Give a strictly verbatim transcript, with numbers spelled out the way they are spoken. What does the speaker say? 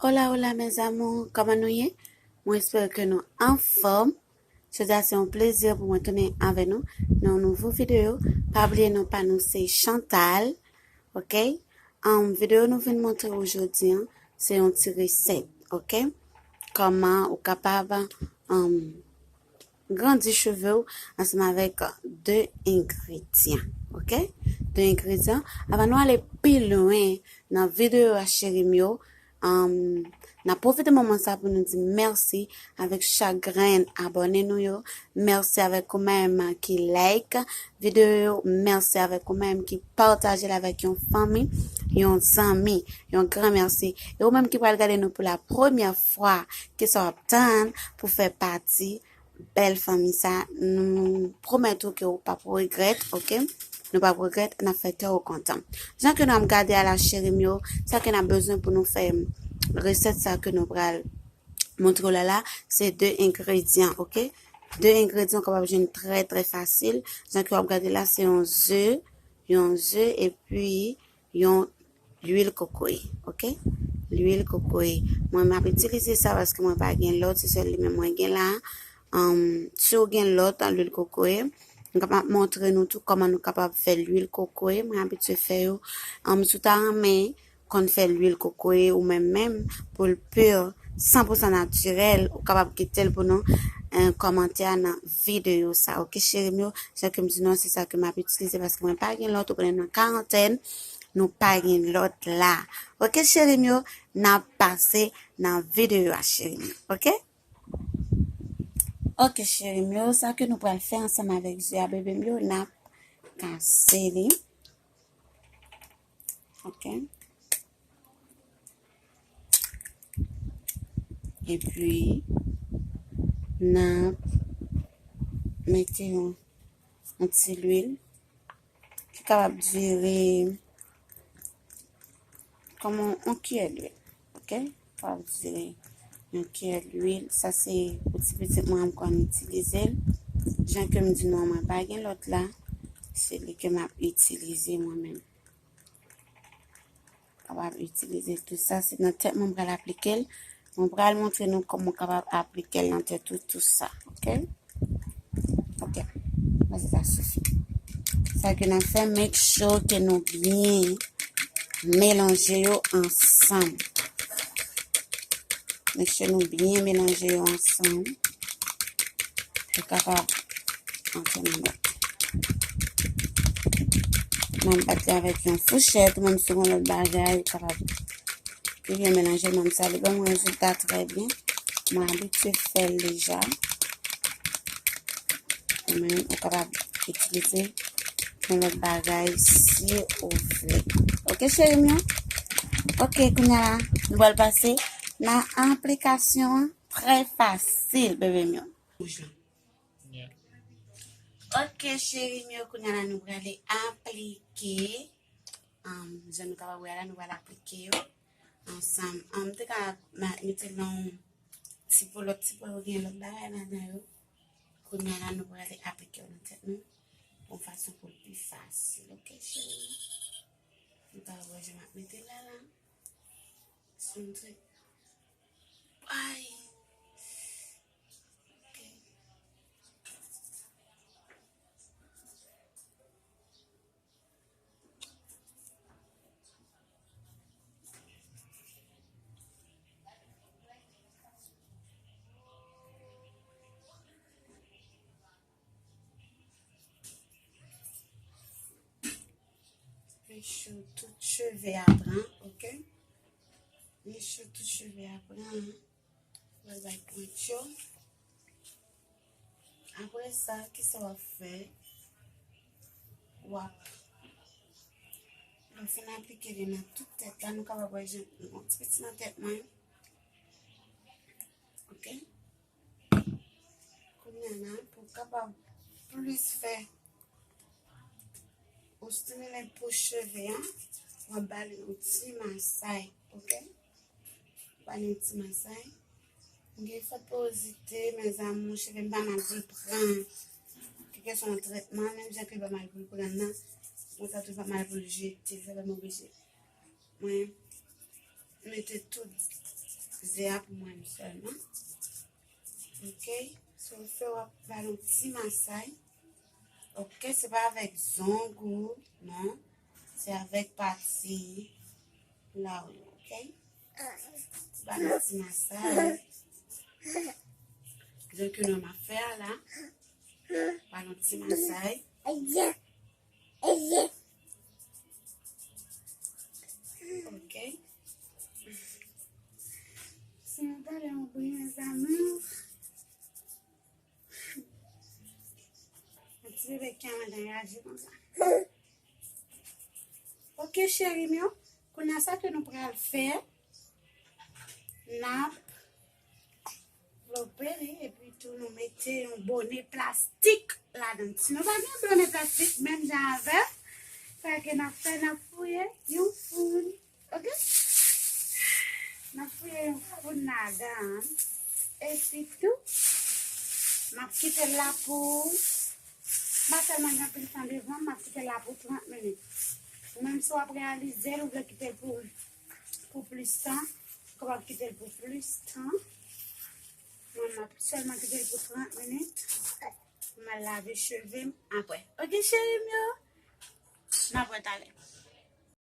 Hola, hola, mes amours, kòman nou ye? Mwen espere ke nou anfòm. Jodi a se yon plezi pou mwen tounen avè nou nan yon nouvo videyo. Pa bliye non pa nou se Chantal, ok? Um, videyo nou vin montre ou jodi an, se yon ti resèt, ok? Kòman ou kapab um, grandi cheve w ansanm avèk de engredyan, ok? De engredyan. Avan nou ale pi lwen nan videyo a, cheri m yo, um, n ap pwofite moman sa pou nou di mèsi avèk chak grenn abòne nou yo. Mèsi avèk ou menm ki like videyo yo. Mèsi avèk ou menm ki pataje l avèk yon fanmi, yon zanmi. Yon gran mèsi. E ou menm ki pral gade nou pou la premyè fwa, kisa w ap tann pou fè pati bèl fanmi sa? Nou pwomèt ou ke ou p ap regrèt, ok? Nou p ap regrèt, n ap fè kè w kontan. Jan ke n ap gade a la, cheri m yo, sa ke n ap bezwen pou nou fè resèt sa ke nou pral montre w la la, se de engredyan, ok? De engredyan w kapab jwenn trè, trè fasil. Jan ke w ap gade la, se yon ze, yon ze, epi yon lwil kokoye, ok? Lwil kokoye. Mwen, m ap itilize sa paske mwen pa gen lòt, se sèl li menm mwen gen la. Um, si w gen lòt, an, lwil kokoye, m kapab montre nou tou kòman nou kapab fè lwil kokoye. Mwen abitye fè yo. Um, si w ta renmen konn fè lwil kokoye ou menm menm, pou l pur, san pou san natirèl, ou kapab kite l pou nou, en, kòmantè a nan videyo sa, ok, cheri m yo? Jan ke m di nou, se sa ke m ap itilize paske mwen pa gen lòt, ou konnen nan karantèn, nou pa gen lòt la. Ok, cheri m yo, n ap pase nan videyo a, cheri m yo, ok? Ok, cheri m yo, sa ke nou pral fè ansanm avèk ze a, bebe m yo, n ap kase li. Ok. Epi, n ap mete yon, yon ti lwil ki kapab dire kòman yon kiyè lwil. Ok? Kapab dire yon kiyè lwil. Sa se pou ti pitit mwen an m konn itilize l. Jan ke m di nou an, mwen pa gen lòt la. Se li ke m ap itilize mwen menm. Kapab itilize tou sa. Se nan tèt mwen m pral aplike l. Mwen pral montre nou kòman w kapab aplike l nan tèt ou tou sa. Ok? Ok. Mwen se sa sifi. Sa ke n ap fè, make sure ke nou byen melanje yo ansanm. Make sure nou byen melanje yo ansanm. Yo kapab antre nan lòt. N ap bat li avèk yon fouchèt, ou menm si w gen lòt bagay, ou kapab pi byen melanje, menm sa, li ban mwen rezilta trè byen. Mwen abitye fè l deja. Ou menm, ou kapab itilize yon lòt bagay si ou vle. Ok, cheri m yo? Ok, kounye a la, nou pral pase nan aplikasyon an. Trè fasil, bebe m yo. Wouj lan. Ok, cheri m yo, kounye a la, nou prale aplike. Um, jan nou kapab wè la, nou pral aplike yo ansanm. Um, m te ka ma-, mete nan ti po, lòt ti po yo gen lòt bagay ladan yo. Kounye a la, nou prale aplike yo nan tèt nou. Yon fason pou l pi fasil, ok, cheri? Nou ka wè jan m ap mete l la, la. Son trik. Ay. Ok. Make sure tout cheve a pran, ok? Make sure tout cheve a pran. Mwen bay pwent yo. Apre sa, kisa w ap fè? W ap, w ap fin aplike li nan tout tèt la. Nou kapab wè jan, yon ti piti nan tèt mwen. Ok? Kounye a la, pou w kapab plis fè ou stimile pou cheve a, w ap ba li yon ti masay, ok? Ba li yon ti masay. M gen fòt porozite, mes amours, cheve m pa mal pou l pran. Kèlkeswa yon trètman, menm jan ke l pa mal pou l pran nan, konsa tou l pa mal pou l jete, sa fè m oblije. Mwen mete tout ze a pou mwen sèlman. Ok, so fè w ap ba l yon ti masay. Ok, se pa avèk zong ou, non. Se avèk pati la ou, ok? Ba l yon ti masay. Jan ke nou ap fè a la. Ba l yon ti masay. Ok. Si nou tande yon bri, mezanmi. Yon ti bebe ki ap reyaji konsa. Ok, cheri m yo. Kounye a sa ke nou pral fè, n ap vlope li, epi tou nou mete yon bone plastik ladan. Si nou pa gen bone plastik, menm jan avè m, sa ke n ap fè, n ap fouye yon foun. Ok? N ap fouye yon foun ladan. Epi tou, m ap kite l la pou, m pa tèlman gen anpil tan devan, m ap kite l la pou trant minit. Ou menm si w ap reyalize l, ou vle kite l pou, pou plis tan, ou kapab kite l pou plis tan. Mwen, m ap sèlman kite l pou trant minit. M al lave cheve m apre. Ok, cheri m yo? N ap wè talè.